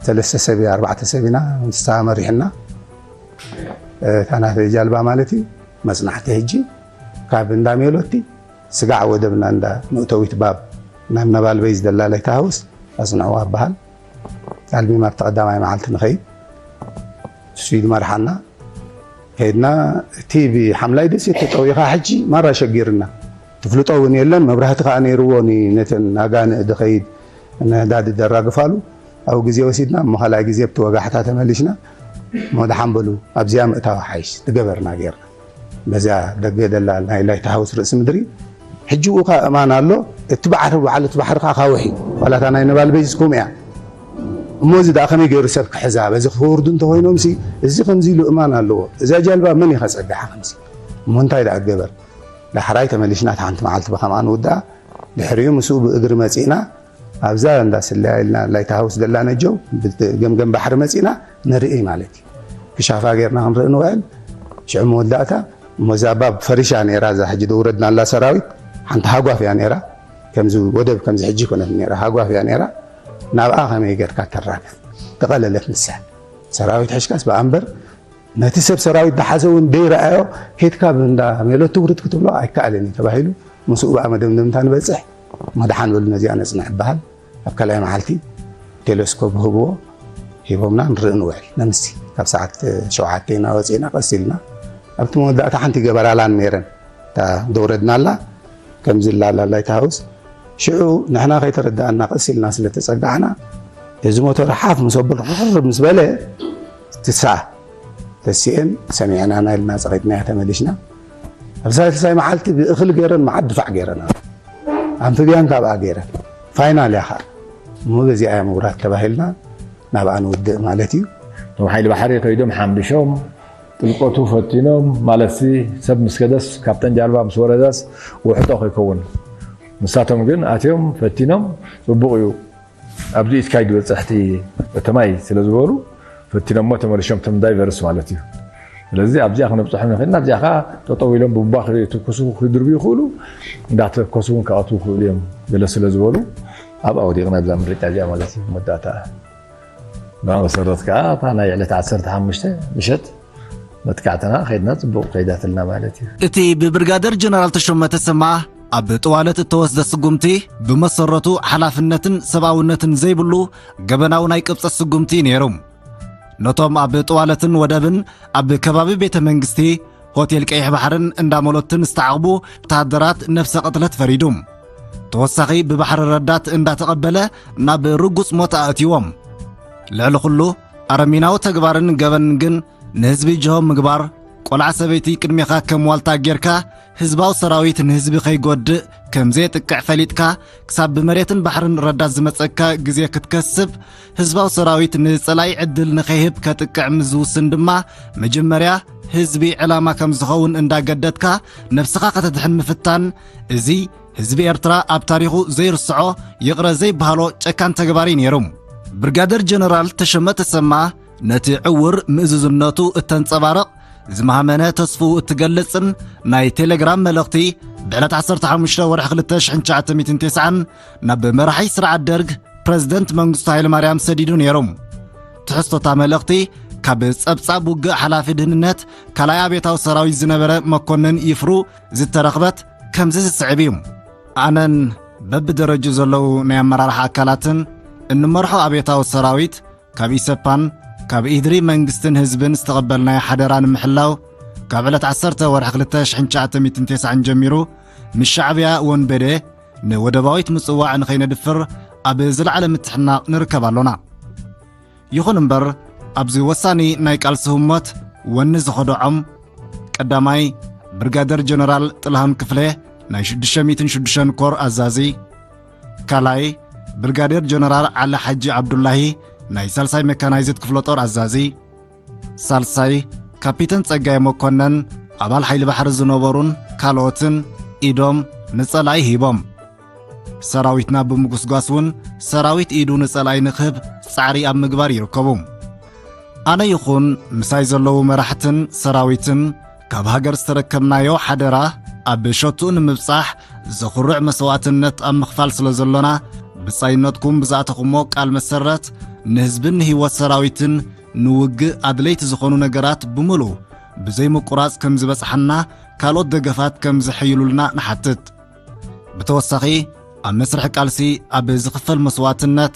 ሰለስተ ሰብ ኣርባዕተ ሰብ ኢና ንሳ መሪሕና እታ ናተ ጃልባ ማለት እዩ። መፅናዕቲ ሕጂ ካብ እንዳ ሜሎቲ ስጋዕ ወደብና እንዳ መእተዊት ባብ ናብ ነባል በይ ዝደላለይ ተሃውስ ኣፅንዕዋ በሃል። ኣልሚም ኣብቲ ቀዳማይ መዓልቲ ንኸይድ እሱ ይመርሓና ከይድና እቲ ብሓምላይ ደሴት ተጠዊኻ ሕጂ ማራ ሸጊርና ትፍልጦ እውን የለን። መብራህቲ ከዓ ነይርዎ ን-፣ ነተን ኣጋንእ ድኸይድ ነዳዲ ደራግፋሉ። ኣብ ግዜ ወሲድና እሞ ካልኣይ ግዜ ኣብቲ ወጋሕታ ተመሊሽና እሞ ደሓን በሉ ኣብዚኣ ምእታው ሓይሽ ዝገበርና ጌርና። በዚኣ ደገ ደላ ናይ ላይታ ሃውስ ርእሲ ምድሪ ሕጂ እኳ እማን ኣሎ። እቲ ባሕሪ ባዕሉ እቲ ባሕሪ ከዓ ካውሕ እዩ። ዋላ እታ ናይ ነባል ቤዝ ከምኡ እያ። እሞ እዚ ደኣ ከመይ ገይሩ ሰብ ክሕዛ? በዚ ክወርዱ እንተኮይኖም ሲ እዚ ከምዚ ኢሉ እማን ኣለዎ። እዛ ጃልባ መን እዩ ከጸግዓ ከምዚ? እሞ እንታይ ደኣ ገበር? ዳሕራይ ተመሊሽና እታ ሓንቲ መዓልቲ ብኸምኣ ንውድኣ። ድሕሪኡ ምስኡ ብእግሪ መጺእና ኣብዛ እንዳ ስለያ ኢልና ላይታ ሃውስ ደላ ነጀው ብገምገም ባሕሪ መጺእና ንርኢ ማለት እዩ። ክሻፋ ጌርና ክንርኢ ንውዕል። ሽዑ መወዳእታ እሞ እዛ ባብ ፈሪሻ ነይራ፣ እዛ ሕጂ ደውረድናላ ሰራዊት ሓንቲ ሃጓፍ እያ ነይራ። ከምዚ ወደብ ከምዚ ሕጂ ኮነት ነይራ፣ ሃጓፍ እያ ነይራ። ናብኣ ከመይ ጌርካ ተራግፍ? ተቐለለት ንሳ። ሰራዊት ሕሽካስ ብኣንበር ነቲ ሰብ ሰራዊት ዝሓዘ እውን ደይረኣዮ ኬድካ ብእንዳ ሜሎት ትውርድ ክትብሎ ኣይከኣልን እዩ ተባሂሉ ምስኡ ብኣ መደምደምታ ንበጽሕ። መድሓን በሉ ነዚኣ ነጽንዕ ይበሃል። ኣብ ካልኣይ መዓልቲ ቴሌስኮፕ ህብዎ ሂቦምና ንርኢ ንውዕል። ነምሲ ካብ ሰዓት ሸውዓተ ኢና ወፂእና ቀስ ኢልና ኣብቲ መወዳእታ ሓንቲ ገበራላን ነይረን እታ ደውረድናላ ከምዚ ላላ ላይት ሃውስ ሽዑ ንሕና ከይተረዳእና ቀስ ኢልና ስለ ተጸጋዕና፣ እዚ ሞተር ሓፍ ምስ ኣበል ርር ምስ በለ፣ ትሳ ተሲኤን ሰሚዕናና ኢልና ጸቒጥናያ ተመሊሽና። ኣብ ሳልሳይ መዓልቲ ብእኽሊ ገይረን መዓት ድፋዕ ገይረን። ኣምፍብያን ካብኣ ገይረን። ፋይናል እያ ኸኣ። እሞ በዚኣ እያ ምውራድ ተባሂልና ናብኣ ንውድእ ማለት እዩ። እቶም ሓይሊ ባሕሪ ከይዶም ሓምቢሾም፣ ጥልቀቱ ፈቲኖም፣ ማለትሲ ሰብ ምስ ከደስ፣ ካብተን ጃልባ ምስ ወረዳስ ውሕጦ ከይከውን። ንሳቶም ግን ኣትዮም ፈቲኖም፣ ጽቡቕ እዩ፣ ኣብዚ ኢድካ እዩ ዝበጽሕ እቲ፣ እቲ ማይ ስለ ዝበሉ፣ ፈቲኖሞ ተመሊሾም፣ እቶም ዳይቨርስ ማለት እዩ። ስለዚ ኣብዚኣ ክነብጽሖም ንኽእልና፣ ኣብዚኣ ኸኣ ጠጠው ኢሎም ቡምባ ክትኩሱ፣ ክድርቡ ይኽእሉ፣ እንዳተኮሱ እውን ክኣትዉ ይኽእሉ እዮም፣ ገለ ስለ ዝበሉ፣ ኣብኣ ወዲቕና፣ ኣብዛ ምርጫ እዚኣ ማለት እዩ፣ መወዳእታ። ብኣ መሰረት ከኣ እታ ናይ ዕለት ዓሰርተ ሓሙሽተ ምሸት መጥቃዕትና ከይድና ጽቡቕ ከይዳትልና ማለት እዩ። እቲ ብብርጋደር ጀነራል ተሾመ ተሰማ ኣብ ጥዋለት እተወስደ ስጉምቲ ብመሰረቱ ሓላፍነትን ሰብኣውነትን ዘይብሉ ገበናዊ ናይ ቅብጸት ስጉምቲ እዩ ነይሩ። ነቶም ኣብ ጥዋለትን ወደብን ኣብ ከባቢ ቤተ መንግስቲ፣ ሆቴል ቀይሕ ባሕርን እንዳ መሎትን ዝተዓቕቡ ወተሃደራት ነፍሰ ቅትለት ፈሪዱ። ተወሳኺ ብባሕሪ ረዳት እንዳተቐበለ ናብ ርጉጽ ሞት ኣእትይዎም። ልዕሊ ኩሉ ኣረሚናዊ ተግባርን ገበንን ግን ንህዝቢ ጅሆ ምግባር፣ ቆልዓ ሰበይቲ ቅድሜኻ ከም ዋልታ ጌርካ ህዝባዊ ሰራዊት ንህዝቢ ከይጎድእ ከም ዘየጥቅዕ ፈሊጥካ ክሳብ ብመሬትን ባሕርን ረዳት ዝመጸካ ግዜ ክትከስብ፣ ህዝባዊ ሰራዊት ንጸላኢ ዕድል ንኸይህብ ከጥቅዕ ምስ ዝውስን ድማ መጀመርያ ህዝቢ ዕላማ ከም ዝኸውን እንዳገደድካ ነብስኻ ከተድሕን ምፍታን፣ እዚ ህዝቢ ኤርትራ ኣብ ታሪኹ ዘይርስዖ ይቕረ ዘይበሃሎ ጨካን ተግባር እዩ ነይሩ። ብርጋደር ጀነራል ተሸመ ተሰማ ነቲ ዕውር ምእዙዝነቱ እተንጸባርቕ፣ ዝመሃመነ ተስፍኡ እትገልጽን ናይ ቴሌግራም መልእኽቲ ብዕለት ዓሰርተ ሓሙሽተ ወርሒ ክልተ ሽሕን ትሽዓተ ሚእትን ተስዓን ናብ መራሒ ስርዓት ደርግ ፕረዚደንት መንግስቱ ሃይለማርያም ሰዲዱ ነይሩ። ትሕዝቶታ መልእኽቲ ካብ ጸብጻብ ውግእ ሓላፊ ድህንነት ካልኣይ ኣብዮታዊ ሰራዊት ዝነበረ መኮንን ይፍሩ ዝተረኽበት ከምዚ ዝስዕብ እዩ። ኣነን በብደረጁ ዘለዉ ናይ ኣመራርሓ ኣካላትን እንመርሖ ኣብዮታዊ ሰራዊት ካብ ኢሰፓን ካብ ኢህድሪ መንግስትን ህዝብን ዝተቐበልናዮ ሓደራ ንምሕላው ካብ ዕለት ዓሰርተ ወርሒ ክልተ ሽሕን ትሽዓተ ሚእትን ተስዓን ጀሚሩ ምስ ሻዕብያ ወንበዴ ንወደባዊት ምጽዋዕ ንኸይነድፍር ኣብ ዝለዓለ ምትሕናቕ ንርከብ ኣሎና። ይኹን እምበር ኣብዚ ወሳኒ ናይ ቃልሲ ህሞት ወኒ ዝኸድዖም ቀዳማይ ብርጋደር ጀነራል ጥልሃን ክፍለ ናይ ሽዱሽተ ሚእትን ሽዱሽተን ኮር ኣዛዚ፣ ካልኣይ ብርጋዴር ጀነራል ዓሊ ሓጂ ዓብዱላሂ ናይ ሳልሳይ ሜካናይዝድ ክፍለ ጦር ኣዛዚ፣ ሳልሳይ ካፒተን ጸጋይ መኮነን ኣባል ሓይሊ ባሕሪ ዝነበሩን ካልኦትን ኢዶም ንጸላኢ ሂቦም። ሰራዊትና ብምጉስጓስ እውን ሰራዊት ኢዱ ንጸላኢ ንክህብ ጻዕሪ ኣብ ምግባር ይርከቡ። ኣነ ይኹን ምሳይ ዘለዉ መራሕትን ሰራዊትን ካብ ሃገር ዝተረከብናዮ ሓደራ ኣብ ሸትኡ ንምብጻሕ ዘኹርዕ መስዋእትነት ኣብ ምኽፋል ስለ ዘሎና፣ ብጻይነትኩም ብዝኣተኹሞ ቃል መሰረት ንህዝብን ንህይወት ሰራዊትን ንውግእ ኣድለይቲ ዝኾኑ ነገራት ብምሉእ ብዘይምቁራጽ ከም ዝበጽሓና ካልኦት ደገፋት ከም ዝሕይሉልና ንሓትት። ብተወሳኺ ኣብ መስርሕ ቃልሲ ኣብ ዝኽፈል መስዋእትነት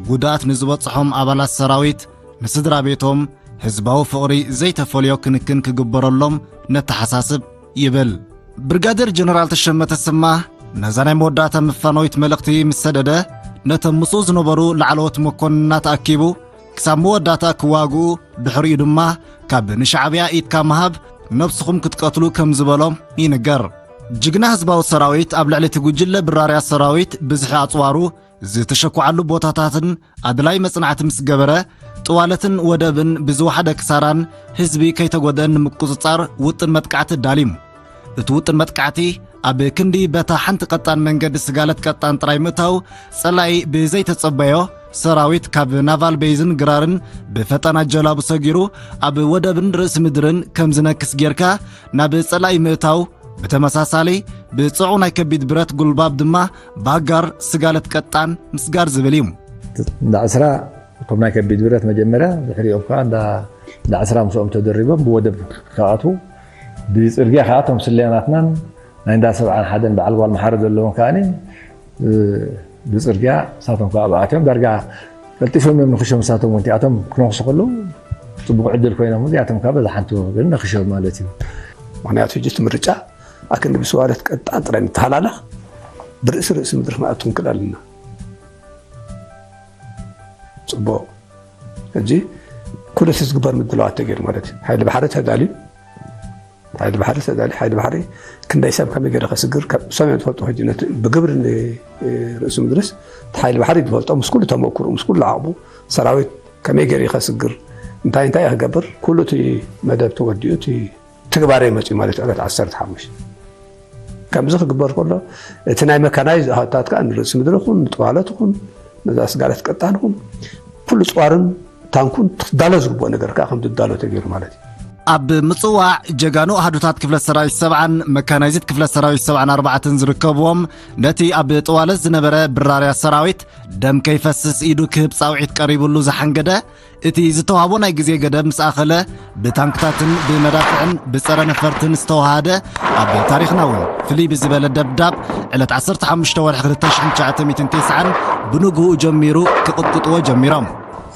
ጉድኣት ንዝበጽሖም ኣባላት ሰራዊት ንስድራ ቤቶም ህዝባዊ ፍቕሪ ዘይተፈልዮ ክንክን ክግበረሎም ነተሓሳስብ ይብል። ብርጋዴር ጀነራል ተሸመ ተሰማ ነዛ ናይ መወዳእታ መፋነዊት መልእኽቲ ምስ ሰደደ፣ ነቶም ምስኡ ዝነበሩ ላዕለዎት መኮንናት ኣኪቡ፣ ክሳብ መወዳእታ ክዋግኡ፣ ድሕሪኡ ድማ ካብ ንሻዕብያ ኢድካ ምሃብ ነብስኹም ክትቀትሉ ከም ዝበሎም ይንገር። ጅግና ህዝባዊ ሰራዊት ኣብ ልዕሊ እቲ ጉጅለ ብራርያ ሰራዊት ብዝሒ ኣጽዋሩ ዝተሸኩዓሉ ቦታታትን ኣድላይ መጽናዕቲ ምስ ገበረ፣ ጥዋለትን ወደብን ብዝወሓደ ክሳራን ህዝቢ ከይተጎድአን ንምቁጽጻር ውጥን መጥቃዕቲ ኣዳልዩ። እቲ ውጥን መጥቃዕቲ ኣብ ክንዲ በታ ሓንቲ ቀጣን መንገዲ ስጋለት ቀጣን ጥራይ ምእታው፣ ጸላኢ ብዘይተጸበዮ ሰራዊት ካብ ናቫል ቤይዝን ግራርን ብፈጠና ጀላቡ ሰጊሩ ኣብ ወደብን ርእሲ ምድርን ከም ዝነክስ ጌርካ ናብ ጸላኢ ምእታው፣ ብተመሳሳሊ ብጽዑ ናይ ከቢድ ብረት ጉልባብ ድማ ብኣጋር ስጋለት ቀጣን ምስጋር ዝብል እዩ። እንዳ ዕስራ እቶም ናይ ከቢድ ብረት መጀመርያ፣ ድሕሪኦም ከዓ እንዳ እንዳ ዕስራ ምስኦም ተደሪቦም ብወደብ ክኣትዉ፣ ብጽርግያ ከዓ እቶም ስለያናትናን ናይ እንዳ ሰብዓን ሓደን በዓል ጓል መሓሪ ዘለዎም ከኣኒ፣ እ፣ ብጽርግያ ንሳቶም ከዓ ብኣትዮም ዳርጋ ቀልጢፎም እዮም ንኽሾም። ንሳቶም እውን እቲኣቶም ክነኽሱ ከለዉ ጽቡቕ ዕድል ኮይኖም፣ እዚኣቶም ከዓ በዛ ሓንቲ ግን ነኽሾም ማለት እዩ። ምኽንያቱ ሕጂ እቲ ምርጫ ኣክንዲ ብስዋለት ቀጣን ጥራይ ንተሃላላኽ ብርእሲ ርእሲ ምድሪ ክንኣቱ ንክእል ኣለና። ጽቡቕ። ሕጂ ኩሉ እቲ ዝግበር ምድላዋት ተገይሩ ማለት እዩ። ሓይሊ ባሕሪ ተዳልዩ፣ ሓይሊ ባሕሪ ተዳልዩ፣ ሓይሊ ባሕሪ ክንደይ ሰብ ከመይ ገይሩ ከስግር፣ ካብ እሶም እዮም ዝፈልጡ። ሕጂ ነቲ ብግብሪ ን-፣ ርእሲ ምድርስ እቲ ሓይሊ ባሕሪ ዝፈልጦ፣ ምስ ኩሉ ተመክሩ፣ ምስ ኩሉ ዓቕሙ፣ ሰራዊት ከመይ ገይሩ ከስግር፣ እንታይ እንታይ ክገብር፣ ኩሉ እቲ መደብ ተወዲኡ፣ እቲ ትግባረ መፅዩ ማለት እዩ። ዕለት ዓሰርተ ሓሙሽተ ከምዚ ክግበር ከሎ፣ እቲ ናይ መካናይዝ ኣሃታት ከዓ ንርእሲ ምድሪ ይኹን፣ ንጥዋለት ይኹን፣ ነዛ ስጋለት ቀጣን ይኹን፣ ኩሉ ፅዋርን ታንኩን ክዳሎ ዝግብኦ ነገር ከዓ ከም ዝዳሎ ተገይሩ ማለት እዩ። ኣብ ምጽዋዕ ጀጋኑ ኣሃዱታት ክፍለ ሰራዊት ሰብዓን መካናይዝድ ክፍለ ሰራዊት ሰብዓን ኣርባዕተን ዝርከብዎም፣ ነቲ ኣብ ጥዋለት ዝነበረ ብራርያ ሰራዊት ደም ከይፈስስ ኢዱ ክህብ ጻውዒት ቀሪቡሉ ዝሓንገደ፣ እቲ ዝተዋህቦ ናይ ግዜ ገደብ ምስ ኣኸለ፣ ብታንክታትን ብመዳፍዕን ብጸረ ነፈርትን ዝተዋሃደ፣ ኣብ ታሪኽና እውን ፍልይ ብዝበለ ደብዳብ፣ ዕለት ዓሰርተ ሓሙሽተ ወርሒ ክልተ ሽሕን ትሽዓተ ሚእትን ተስዓን ብንግህኡ ጀሚሩ ክቕጥጥዎ ጀሚሮም።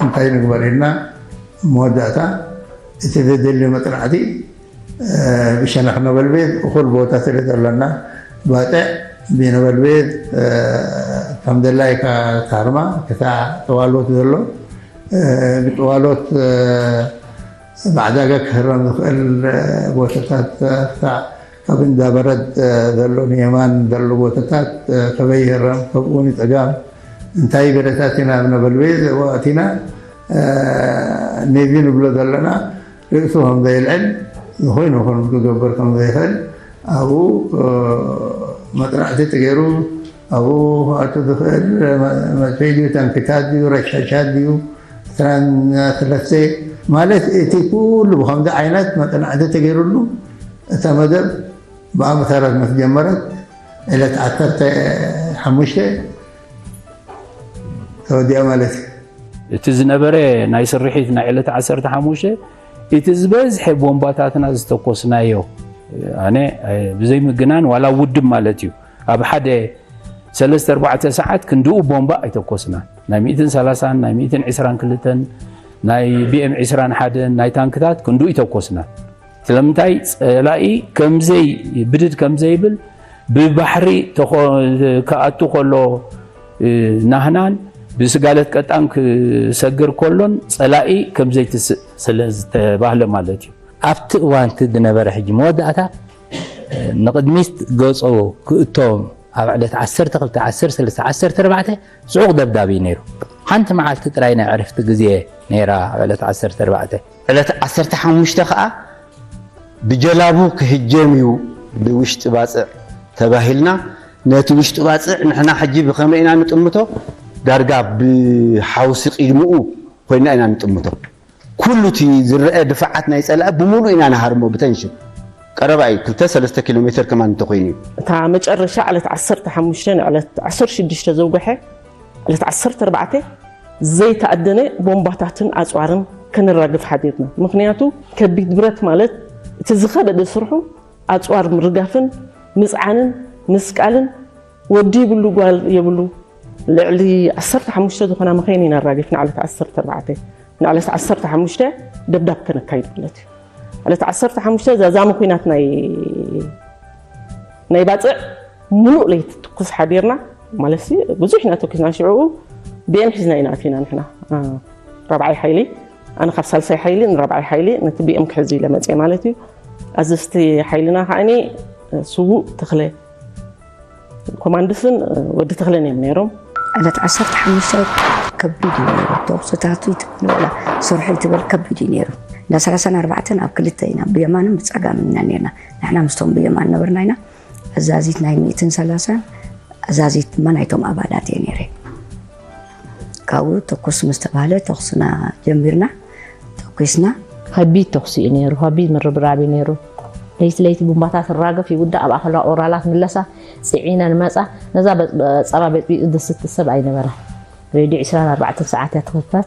እንታይ ንግበር ኢልና፣ መወዳእታ እቲ ዘድሊ መጥናዕቲ፣ እ፣ ብሸነኽ ነበልቤት እኹል ቦታ ስለ ዘለና፣ ባጥዕ ብነበልቤት፣ እ፣ ከም ደላይካ ታርማ ክሳዕ ጥዋሎት ዘሎ፣ እ፣ ብጥዋሎት፣ እ፣ ብዕዳጋ ክህረም ዝኽእል፣ እ፣ ቦታታት፣ እ፣ ክሳዕ ካብ እንዳ በረድ፣ እ፣ ዘሎ ንየማን ዘሎ ቦታታት፣ እ፣ ከበይ ይህረም፣ ከምኡ ንጸጋም እንታይ ገደታት ኢና ኣብ ነበልቤት ዘዋእቲና፣ እ፣ ነዚ ንብሎ ዘለና ርእሱ ከም ዘየልዕል፣ ዝኾይኑ ይኹን ክገብር ከም ዘይኽእል፣ ኣብኡ፣ እ፣ መጥናዕቲ ተገይሩ፣ ኣብኡ ክኣቱ ዝኽእል መ-፣ መድፍዒ ድዩ፣ ታንክታት ድዩ፣ ረሻሻት ድዩ፣ ዕስራን ሰለስተ ማለት እቲ ኩሉ ብኸምዚ ዓይነት መጥናዕቲ ተገይሩሉ፣ እታ መደብ ብኣመሰረት ምስ ጀመረት፣ ዕለት ዓሰርተ ሓሙሽተ ተወዲኣ ማለት እዩ። እቲ ዝነበረ ናይ ስርሒት ናይ ዕለት ዓሰርተ ሓሙሽተ፣ እቲ ዝበዝሐ ቦምባታትና ዝተኮስናዮ፣ ኣነ፣ ብዘይ ምግናን ዋላ ውድብ ማለት እዩ፣ ኣብ ሓደ ሰለስተ ኣርባዕተ ሰዓት ክንድኡ ቦምባ ኣይተኮስናን። ናይ ሚእትን ሰላሳን፣ ናይ ሚእትን ዕስራን ክልተን፣ ናይ ቢ ኤም ዕስራን ሓደን፣ ናይ ታንክታት ክንድኡ ይተኮስናን። ስለምንታይ? ጸላኢ ከምዘይ-፣ ብድድ ከምዘይብል ብባሕሪ ተኾ-፣ ክኣቱ ከሎ፣ እ፣ ናህናን ብስጋለት ቀጣን ክሰግር ከሎን ጸላኢ ከምዘይትስእ ስለ ዝተባህለ ማለት እዩ። ኣብቲ እዋን እቲ ዝነበረ ሕጂ መወዳእታ፣ እ፣ ንቕድሚት ገጾ ክእቶ ኣብ ዕለት ዓሰርተ ክልተ፣ ዓሰርተ ሰለስተ፣ ዓሰርተ ኣርባዕተ ጽዑቕ ደብዳብ እዩ ነይሩ። ሓንቲ መዓልቲ ጥራይ ናይ ዕረፍቲ ግዜ ነይራ ኣብ ዕለት ዓሰርተ ኣርባዕተ። ዕለት ዓሰርተ ሓሙሽተ ከኣ ብጀላቡ ክህጀም እዩ ብውሽጢ ባጽዕ ተባሂልና። ነቲ ውሽጢ ባጽዕ ንሕና ሕጂ ብኸመይ ኢና ንጥምቶ? ዳርጋ ብሓውሲ ቅድምኡ ኮይንና ኢና ንጥምቶ። ኩሉ እቲ ዝረአ ድፋዓት ናይ ጸላኢ ብምሉእ ኢና ንሃርሞ ብተንሽን። ቀረባ እዩ፣ ክልተ ሰለስተ ኪሎ ሜትር ከማን እንተኾይኑ እዩ። እታ መጨረሻ ዕለት ዓሰርተ ሓሙሽተ ንዕለት ዓሰርተ ሽዱሽተ ዘውግሐ፣ ዕለት ዓሰርተ ኣርባዕተ ዘይተኣደነ ቦምባታትን ኣጽዋርን ከነራግፍ ሓዲርና። ምኽንያቱ ከቢድ ብረት ማለት እቲ ዝኸበደ ስርሑ ኣጽዋር ምርጋፍን ምጽዓንን ምስቃልን፣ ወዲ ይብሉ ጓል የብሉ። ልዕሊ ዓሰርተ ሓሙሽተ ዝኾና መኻይን ኢና ኣራጊፍና ዕለት ዓሰርተ ኣርባዕተ። ንዕለት ዓሰርተ ሓሙሽተ ደብዳብ ከነካይድ ማለት እዩ። ዕለት ዓሰርተ ሓሙሽተ ዛዛሚ ኲናት ናይ ናይ ባፅዕ ሙሉእ ለይቲ ትኩስ ሓዲርና ማለት ሲ ብዙሕ ኢና ተኩስና። ሽዑ ቢኤም ሒዝና ኢና ኣቲና ንሕና ራብዓይ ሓይሊ፣ ኣነ ካብ ሳልሳይ ሓይሊ ንራብዓይ ሓይሊ ነቲ ቢኤም ክሕዝ ኢለ መፅየ ማለት እዩ። ኣዘዝቲ ሓይልና ከዓኒ ስዉእ ተኽለ ኮማንድስን ወዲ ተኽለን እዮም ነይሮም። ዕለት ዓሰርተ ሓሙሽተ ከቢድ እዩ ነይሩ። ተኹስታት ይትበል ወላ ስርሑ ይትበል ከቢድ እዩ ነይሩ። እንዳ ሰላሳን ኣርባዕተን ኣብ ክልተ ኢና፣ ብየማንን ብፀጋምን ኢና ነርና። ንሕና ምስቶም ብየማን ነበርና ኢና። ኣዛዚት ናይ ሚእትን ሰላሳን ኣዛዚት ድማ ናይቶም ኣባላት እየ ነይረ። ካብኡ ተኩስ ምስ ተባህለ ተኩስና ጀሚርና፣ ተኩስና። ከቢድ ተኩሲ እዩ ነይሩ፣ ከቢድ ምርብራብ እዩ ነይሩ። ለይቲ ለይቲ ቡምባታት ይራገፍ ይውዳእ፣ ኣብ ኣኸላ ኦራላት ምለሳ፣ ጽዒና ንመጻ። ነዛ በ-፣ በ-፣ ጸባ በጥቢጡ ዝስቲ ሰብ ኣይነበረን። ሬድዮ ዕስራን ኣርባዕተን ሰዓት እያ ትኽፈት።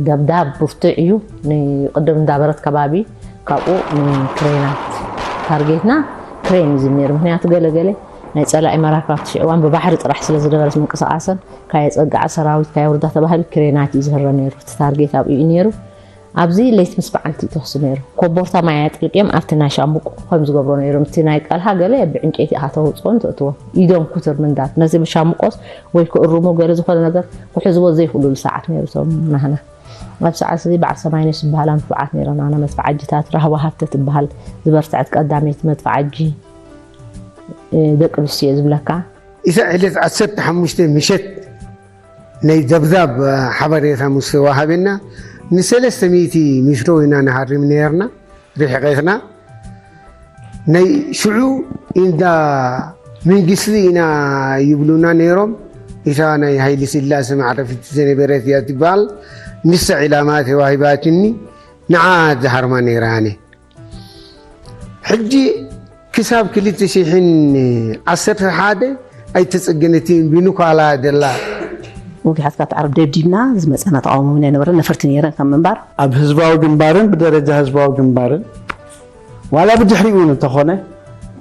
ደብዳብ ብርቱዕ እዩ። ንቅድም እንዳበረት ከባቢ ካብኡ ንክሬናት ታርጌትና ክሬን እዩ ዝብ ነይሩ። ምክንያቱ ገለገለ ናይ ጸላኢ መራካብቲ ሽዕዋን ብባሕሪ ጥራሕ ስለ ዝነበረት ምንቅስቃሰን ካየጸግዓ ሰራዊት ካየውርዳ ተባሂሉ ክሬናት እዩ ዝህረ ነይሩ። እቲ ታርጌት ኣብኡ እዩ ነይሩ። ኣብዚ ለይቲ ምስ በዓልቲ እዩ ተኹሲ ነይሩ። ኮቦርታ ማይ ኣጥልቅዮም ኣብቲ ናይ ሻምብቆ ከም ዝገብሮ ነይሮም። እቲ ናይ ቀልሃ ገለ ብዕንጨይቲ ኢኻ ተውፅኦን ተእትዎ። ኢዶም ኩትር ምንዳድ። ነዚ ብሻምቆስ ወይ ክእርሙ ገለ ዝኾነ ነገር ክሕዝዎ ዘይኽእሉሉ ሰዓት ነይሩ። እቶም ናህና ኣብ ሰዓት እዚ በዓል ሰማንያ ዝበሃላ መድፍዓት ነይረን። ኣነ መድፍዓጂታት ራህዋ ሃብተ ትበሃል ዝበርትዐት ቀዳመይቲ መድፍዓጂ፣ እ፣ ደቂ ኣንስትዮ ዝብለካ። ኢሳ ዕለት ዓሰርተ ሓሙሽተ ምሸት ናይ ደብዳብ ሓበሬታ ምስ ተዋሃበና ንሰለስተ ሚእቲ ሜትሮ ኢና ንሃርም ነርና። ርሕቀትና ናይ ሽዑ እንዳ መንግስቲ ኢና ይብሉና ነይሮም። እታ ናይ ሃይሊ ስላሴ ማዕረፊት ዝነበረት እያ ትበሃል። ንሳ ዒላማ ተዋሂባትኒ፣ ንዓ ዝሃርማ ነይረ ኣነ። ሕጂ ክሳብ ክልተ ሽሕን ዓሰርተ ሓደ ኣይተጸገነትን፣ ብንኳላ ደላ። ወጊሓት ካብቲ ዓረብ ደብዲብና ዝመጸና ተቃውሞ እውን ኣይነበረን፣ ነፈርቲ ነይረን ካብ ምንባር። ኣብ ህዝባዊ ግንባርን ብደረጃ ህዝባዊ ግንባርን ዋላ ብድሕሪኡ እውን እንተኾነ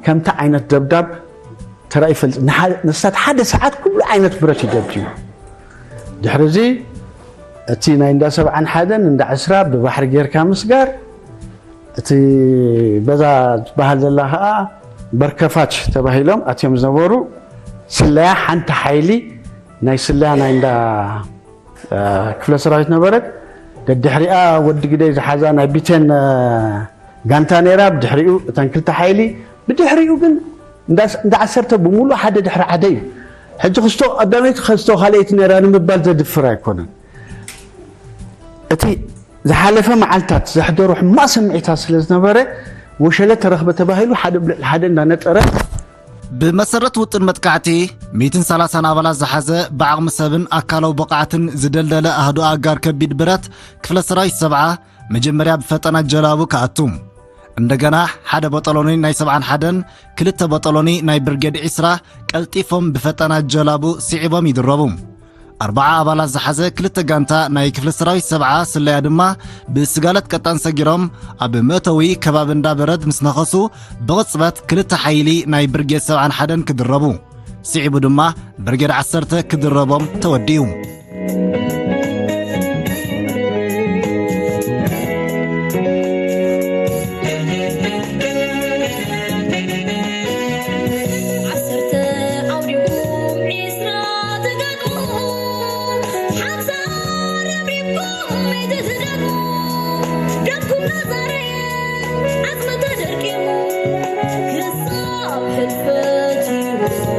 ከምቲ ዓይነት ደብዳብ ተራእዩ ይፈልጥ። ንሓ-፣ ንሳት ሓደ ሰዓት ኩሉ ዓይነት ብረት ይደብድቡ። ድሕሪ እዚ እቲ ናይ እንዳ ሰብዓን ሓደን እንዳ ዕስራ ብባሕሪ ጌርካ ምስጋር፣ እቲ በዛ ዝበሃል ዘላ ኸዓ በርከፋች ተባሂሎም ኣትዮም ዝነበሩ ስለያ ሓንቲ ሓይሊ ናይ ስለያ ናይ እንዳ፣ እ፣ ክፍለ ሰራዊት ነበረት። ደድሕሪኣ ወዲ ግደይ ዝሓዛ ናይ ቢቴን፣ እ፣ ጋንታ ነይራ። ብድሕሪኡ እተን ክልተ ሓይሊ፣ ብድሕሪኡ ግን እንዳ፣ እንዳ ዓሰርተ ብምሉእ ሓደ ድሕሪ ሓደ እዩ። ሕጂ ክስቶ ቀዳመይቲ ከስቶ ካልኣይቲ ነይራ ንምባል ዘድፍር ኣይኮነን። እቲ ዝሓለፈ መዓልታት ዘሕደሮ ሕማቕ ስምዒታት ስለ ዝነበረ ወሸለ ተረኽበ ተባሂሉ ሓደ ብልዕሊ ሓደ እንዳነጠረ ብመሰረት ውጥን መጥቃዕቲ ሚእትን ሰላሳን ኣባላት ዝሓዘ ብዓቕሚ ሰብን ኣካላዊ ብቕዓትን ዝደልደለ ኣህዶ ኣጋር ከቢድ ብረት ክፍለ ሰራዊት ሰብዓ መጀመርያ ብፈጠና ጀላቡ ክኣቱ። እንደገና ሓደ በጠሎኒ ናይ ሰብዓን ሓደን ክልተ በጠሎኒ ናይ ብርጌድ ዒስራ ቀልጢፎም ብፈጠና ጀላቡ ስዒቦም ይድረቡ። ኣርባዓ ኣባላት ዝሓዘ ክልተ ጋንታ ናይ ክፍለ ሰራዊት ሰብዓ ስለያ ድማ ብስጋለት ቀጣን ሰጊሮም ኣብ መእተዊ ከባቢ እንዳ በረድ ምስ ነኸሱ ብቕጽበት ክልተ ሓይሊ ናይ ብርጌድ ሰብዓን ሓደን ክድረቡ። ስዒቡ ድማ ብርጌድ ዓሰርተ ክድረቦም ተወዲኡ። ዓሰርተ ኣውዲቑ ዒስራ ተጋጥሙ፣ ሓምሳ ረብሪብኩም ኣይተትደግሙ። ደምኩም ናዛረየ ዓጽሚ ተደርቂሙ፣ ክሳብ ሕልፈት እዩ።